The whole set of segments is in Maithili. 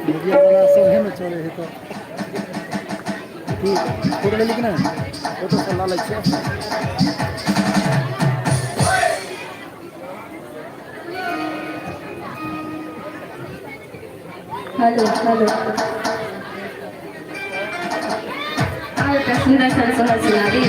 मीडिया वाला सब है ने चले है तऽ की फोटो लेली कि नहि फोटो सब लऽ लै छियै। हेलो हेलो, आउ एकटा सुन्दर सन सोहर सुनाबी।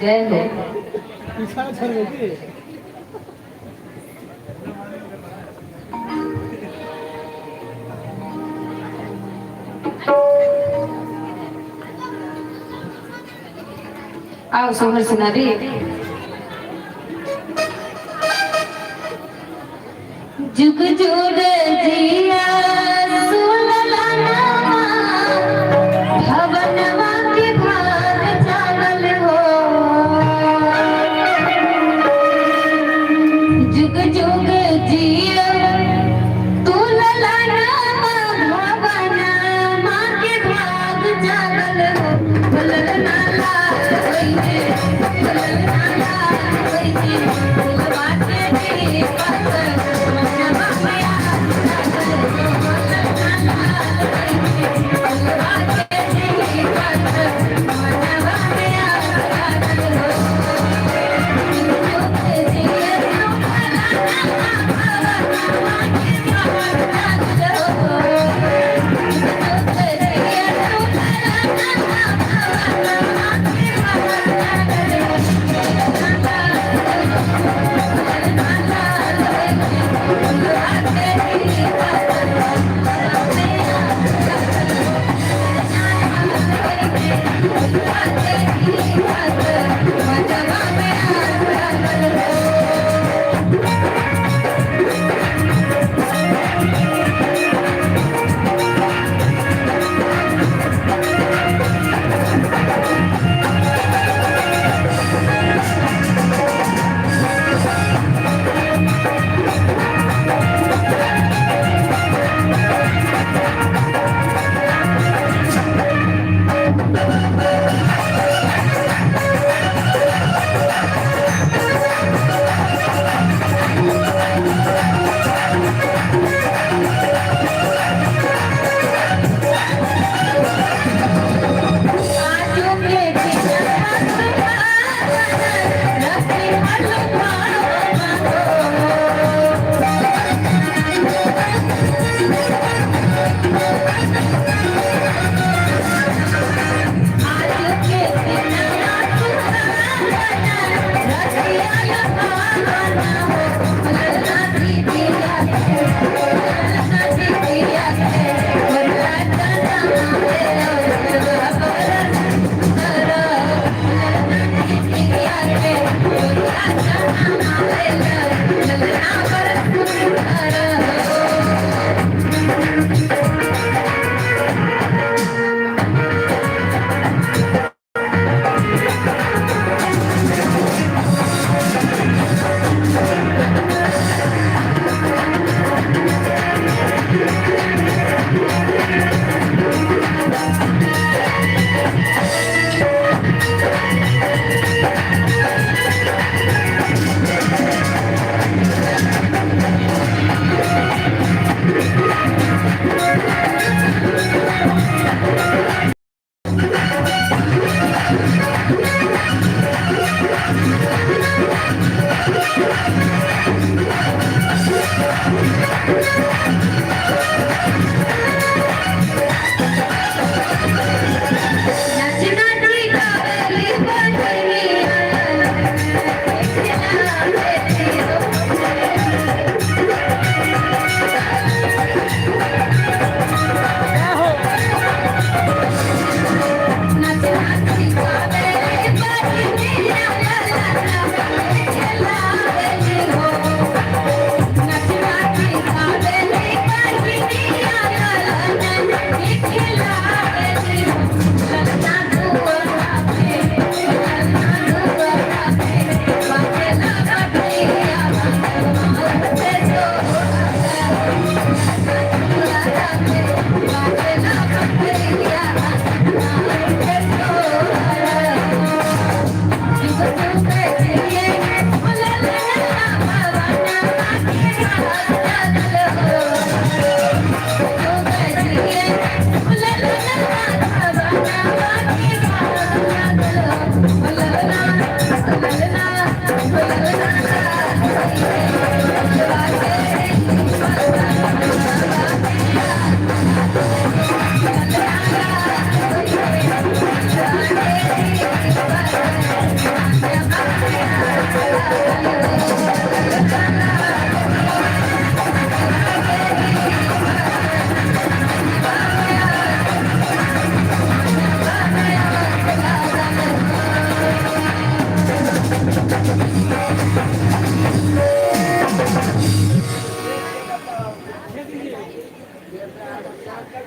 जय हो। पीछा छोड़बै की? आउ सोहर सुनाबी। जुग जुग जिया सुनला नामा, भवनवा के भाग जागल हो। जुग जुग जिया तू लला नामा, भवनमा के भाग जागल हो। ललना लाल होइहे, ललना लाल होइहे, फुलवा के दीपक मनवा में।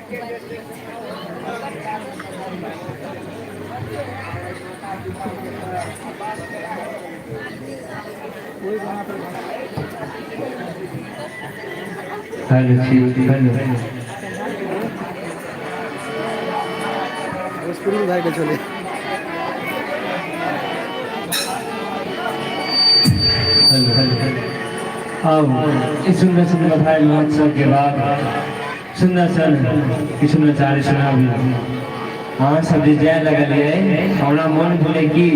कोई गाना पर हेलो जी हेलो। भोजपुरी में भाई चले। Hello hello hello. अब इस सुंदर सुंदर भाई महोत्सव के बाद सुंदर सन कृष्णाचार्य सुनाबी। अहाँ सब जे जाय लगलियै, हमरा मन भेलै कि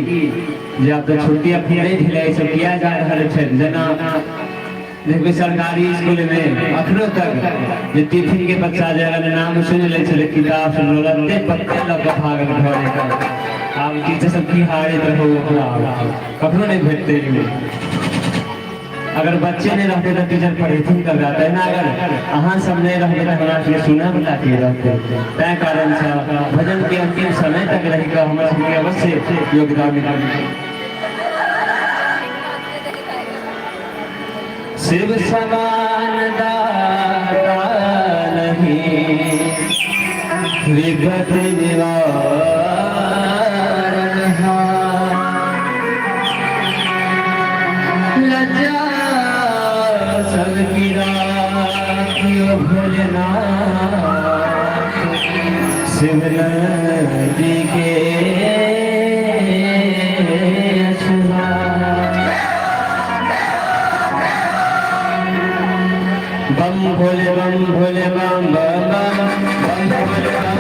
जे आब तऽ छुट्टी आब फेर भेलै, सब किया जा रहल छै। जेना देखबै सरकारी स्कूल में अखनो तक जे टिफिन के बच्चा जे अगर नाम सुनि लै छलै, किताब सुन लत्ते पत्ते लऽ कऽ भागल घरे। आब टीचर सब की हारैत रहू, ओकरा कखनो नहि भेटतै। अगर बच्चे नहीं रहते तो टीचर पढ़ेथिन ककरा? तहिना अगर अहाँ सब नहीं रहबै तऽ हमरा सबके सुनऽ वला के रहतै? तैं कारण से भजन के अंतिम समय तक रहि कऽ हमरा सबके अवश्य योगदान। शिव समान दाता नहीं, विगत निवारण। लज्जा सबकी राखियो भोलेनाथ, शिव नदी के असवार। बम भोले बम भोले बम बम बम बम भोले बम।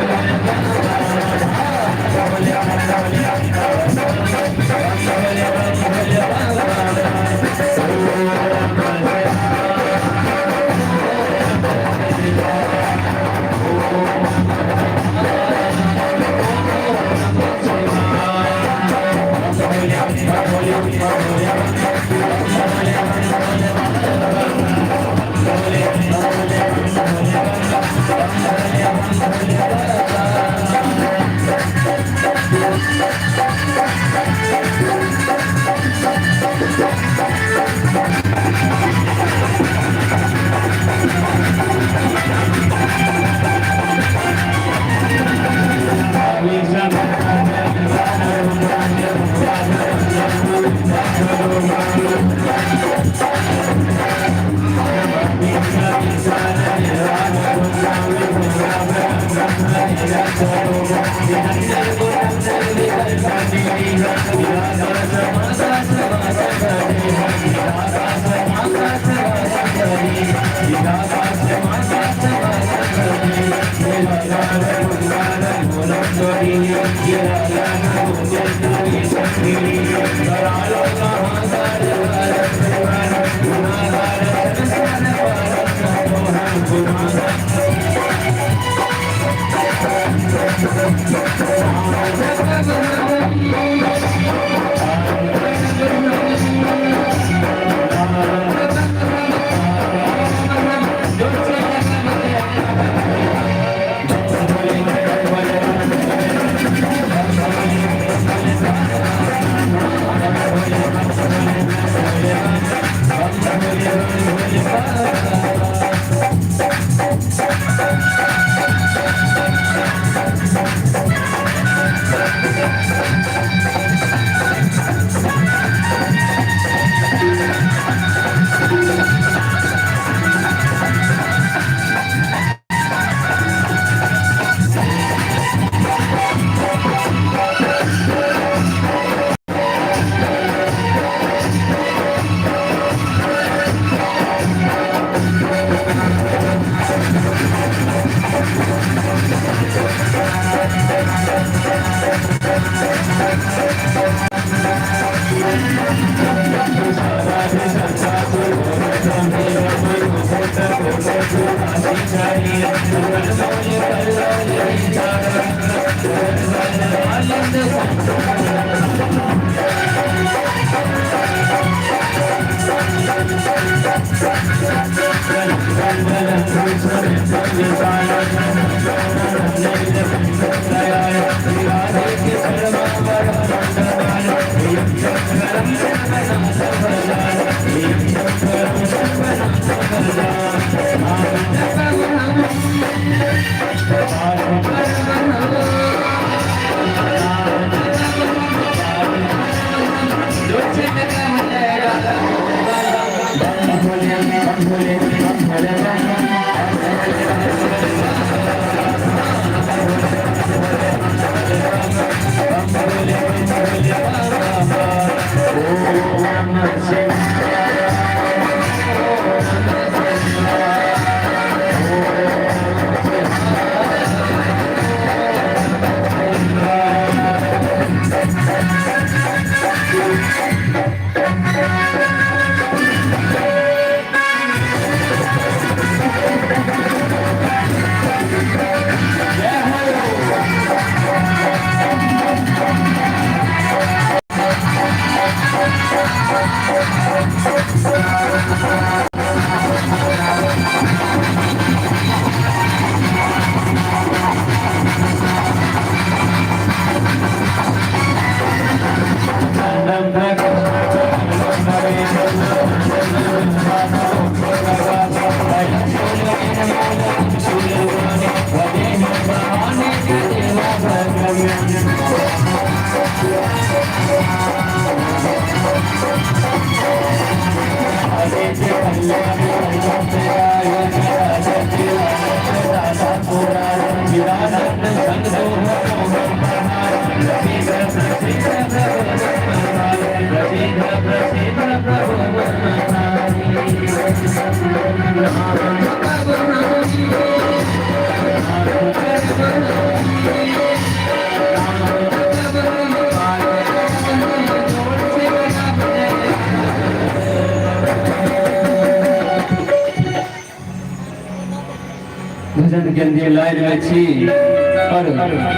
भजन के लिए लाइन में छी और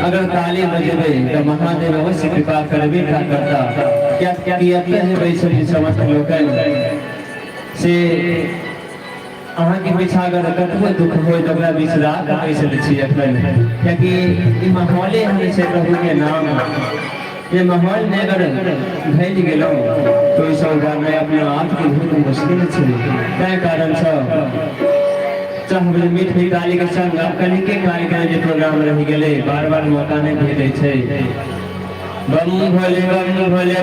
अगर ताली बजेबै तऽ महादेव अवश्य कृपा करबे टा करता। क्या क्या एतऽ बैसल जे समस्त लोकनि से अहाँके पीछा अगर कतबो दुख होय तऽ ओकरा बिसरा कऽ बैसल छी एखन, कियाकि ई माहौले एहन छै प्रभु के नाम ये माहौल में अगर घटि गेलहुँ तऽ ओहिसँ उबारनाइ अपना आपके बहुत मुश्किल छै। ताहि कारणसँ चाहबै जे मीठ मीठ ताली के संग आब कनिके कार्यक्रम जे प्रोग्राम रहि गेलै, बार बार मौका नहि भेटै छै। बम भोले बम भोले।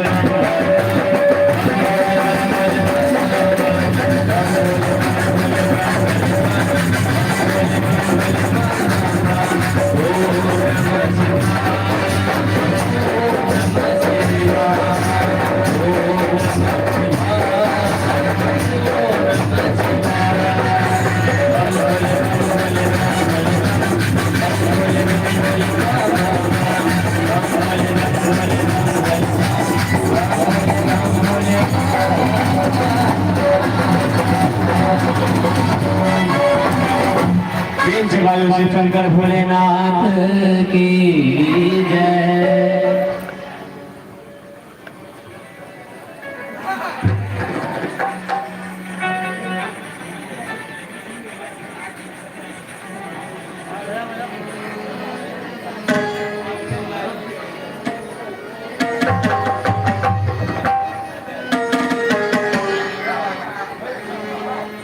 शिव शंकर भोलेनाथ की जय।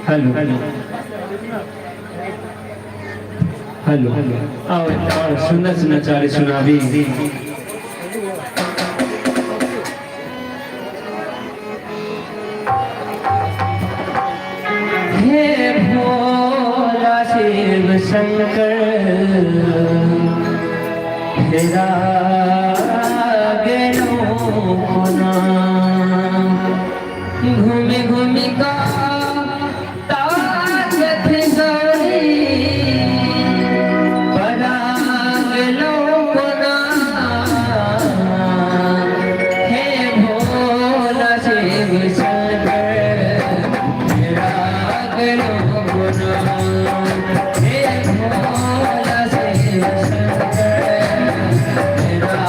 हेलो हेलो हेलो, आओ और सुंदर सुंदर चारे सुनाबी। हे भोला शिव शंकर हेरा गेलो कोना, घूमि घूमि का ताकत गौरी परा गेलो कोना। हे भोला शिव शंकर हेरा गेलो कोना, हे भोला शिव शंकर हेरा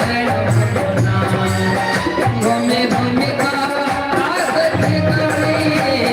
गेलो कोना। घूमि घूमि का ताकत गौरी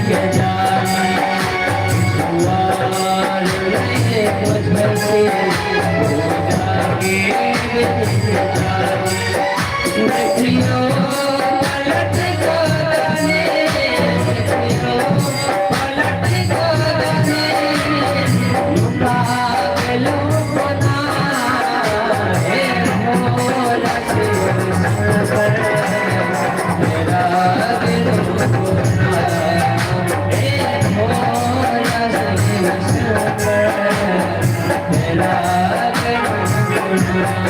के जानी दुआर रे बचल से पूजा के जानी देखियो पलट गोदाने देखियो पलट गोदाने लुका गेलो कोना हे भोला शिव शंकर मेरा गेलो कोना हे भोला शिव शंकर मेरा गेलो कोना।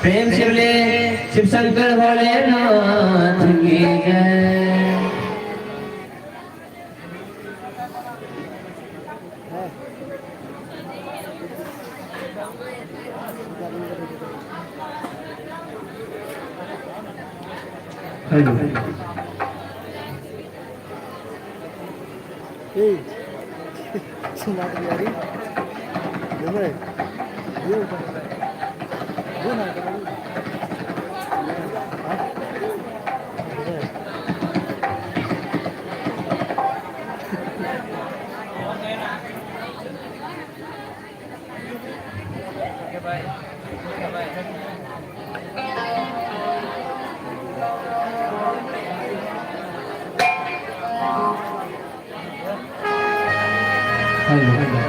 प्रेम शिवले शिव शंकर भोलेनाथ की जय। हेलो ए सुना तो यारी ये ये ये ना हेलो।